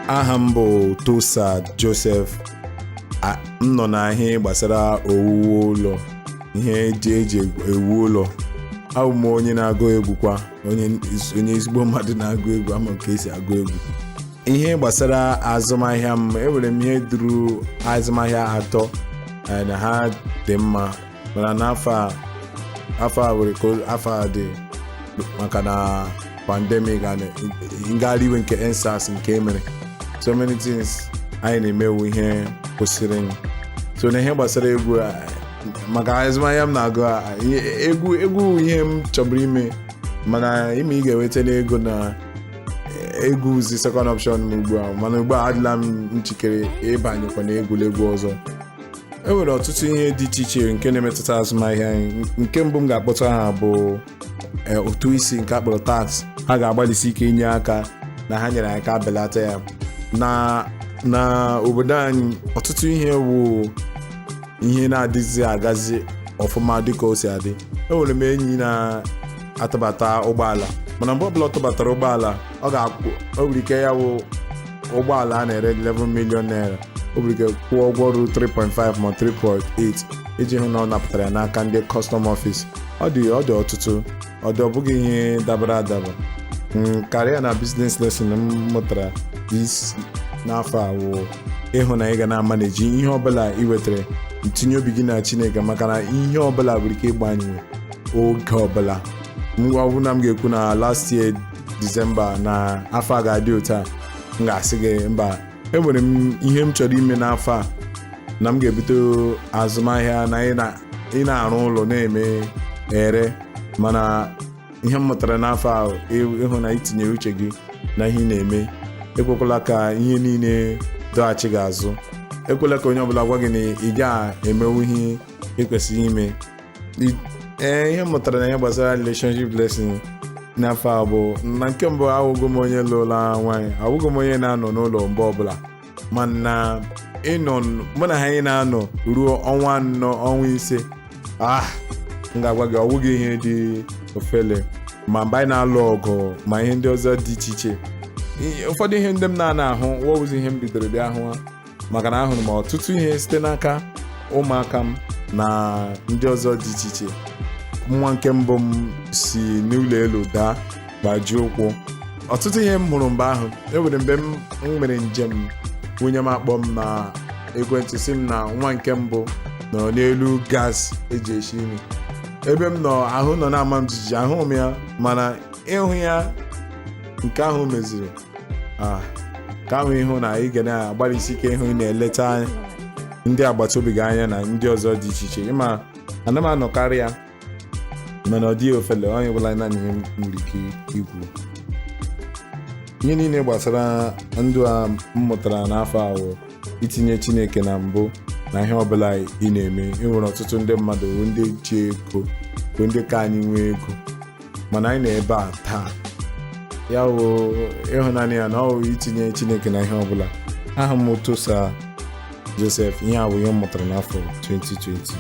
Aha m bụ Tosa Joseph. M nọ na ihe gbasara owuwu ụlọ, ihe eji ewu ụlọ. Abụ m onye na-agụ egwu kwa, onye ezigbo mmadụ na-agụ egwu, ama m ka esi agụ egwu. Ihe gbasara azụmahịa m, enwere m ihe duru azụmahịa atọ, na ha dị mma, mana n'afọ a, afọ a nwere ka afọ a dị maka na pandemic and ngagharị iwe nke EndSARS nke emere, so many things anyị na-emewu ihe kwụsịrị. So na ihe gbasara egwu, maka azụmahịa m na-agụ egwu, egwu ihe m chọburu ime, mana ime ị ga-enweta n'ego na egwu zi second option m ugbu a. Mana ugbu a adịla m njikere ịbanyekwa na egwuregwu ọzọ. E nwere ọtụtụ ihe dị iche iche nke na-emetụta azụmahịa anyị. Nke mbụ m ga-akpọta ha bụ ụtụ isi nke akpọrọ tax. Ha ga-agbalịsi ike inye aka na ha nyere aka belata ya na obodo anyị. Ọtụtụ ihe wụ ihe na-adịzi agazi ọfụma dịka o si adị. Enwere m enyi na-atụbata ụgbọala, mana mgbe ọbụla ọ tụbatara ụgbọala, ọ ga-akwụ, o nwere ike ya wụ ụgbọala a na-ere 11 million naira, o nwere ike kwụọ ụgwọ ruru 3.5 ma 3.8 iji hụ na ọ napụtara ya n'aka ndị custom office. Ọ dị ọtụtụ, ọ dị, ọ bụghị ihe dabara adaba. Karịa na business lesson m mụtara n'afọ a wụ ịhụ na ị ga na-amaneji ihe ọbụla ị wetara, ntinye obi gị na Chineke, maka na ihe ọbụla nwere ike ịgbanye oge ọbụla. Ọ bụrụ na m ga-ekwu na last year December na afọ a ga-adị otu a, m ga-asị gị mba. Enwere m ihe m chọrọ ime n'afọ a, na m ga-ebido azụmahịa na ị na-arụ ụlọ na-eme ere, mana ihe m mụtara n'afọ a, ịhụ na itinyere uche gị na ihe ị na-eme. Ekwekwala ka ihe niile dọghachi gị azụ. Ekwela ka onye ọbụla gwa gị na ị ga-emewu ihe ị kwesịrị ime. Ee, ihe m mụtara na ihe gbasara relationship lesson n'afọ a bụ na nke mbụ, ahụgo m onye lụla nwaanyị, ahụgo m onye na-anọ n'ụlọ mgbe ọbụla, mana ịnọ mụ na ha, anyị na-anọ ruo ọnwa 4, ọnwa 5, m ga-agwa gị, ọ bụghị ihe dị ofele, ma mgbe anyị na-alụ ọgụ ma ihe ndị ọzọ dị iche iche. Ụfọdụ ihe ndị m na-ana ahụ wọwụzi ihe m bidoro bịa hụ, maka na ahụrụ m ọtụtụ ihe site n'aka ụmụaka m na ndị ọzọ dị iche iche. Nwa nke mbụ m si n'ụlọ elu daa, gbajie ụkwụ. Ọtụtụ ihe m hụrụ mgbe ahụ. E nwere mgbe m mere njem, nwunye m akpọ m na ekwentị sị m na nwa nke mbụ nọ n'elu gas eji esi nri. Ebe m nọ, ahụ nọ na-ama m jijiji. Ahụ m ya, mana ịhụ ya nke ahụ meziri ka ahụ ịhụ na ị ga na-agbalịsi ike ịhụ ị na-eleta ndị agbata obi gị anya na ndị ọzọ dị iche iche. Ịma ana m anọkarị ya, mana ọ dịghị ofele. Onye ọbụla, naanị ihe m nwere ike ikwu, ihe niile gbasara ndụ a m mụtara n'afọ a wụ itinye Chineke na mbụ na ihe ọbụla ị na-eme. E nwere ọtụtụ ndị mmadụ bụ ndị ji ego, bụ ndị ka anyị nwee ego, mana anyị nọ ebe a taa. Ya wụ ịhụnanya ya na ọ wụ itinye Chineke na ihe ọbụla. Aha m Tosa Joseph. Ihe a bụ ihe m mụtara n'afọ 2020.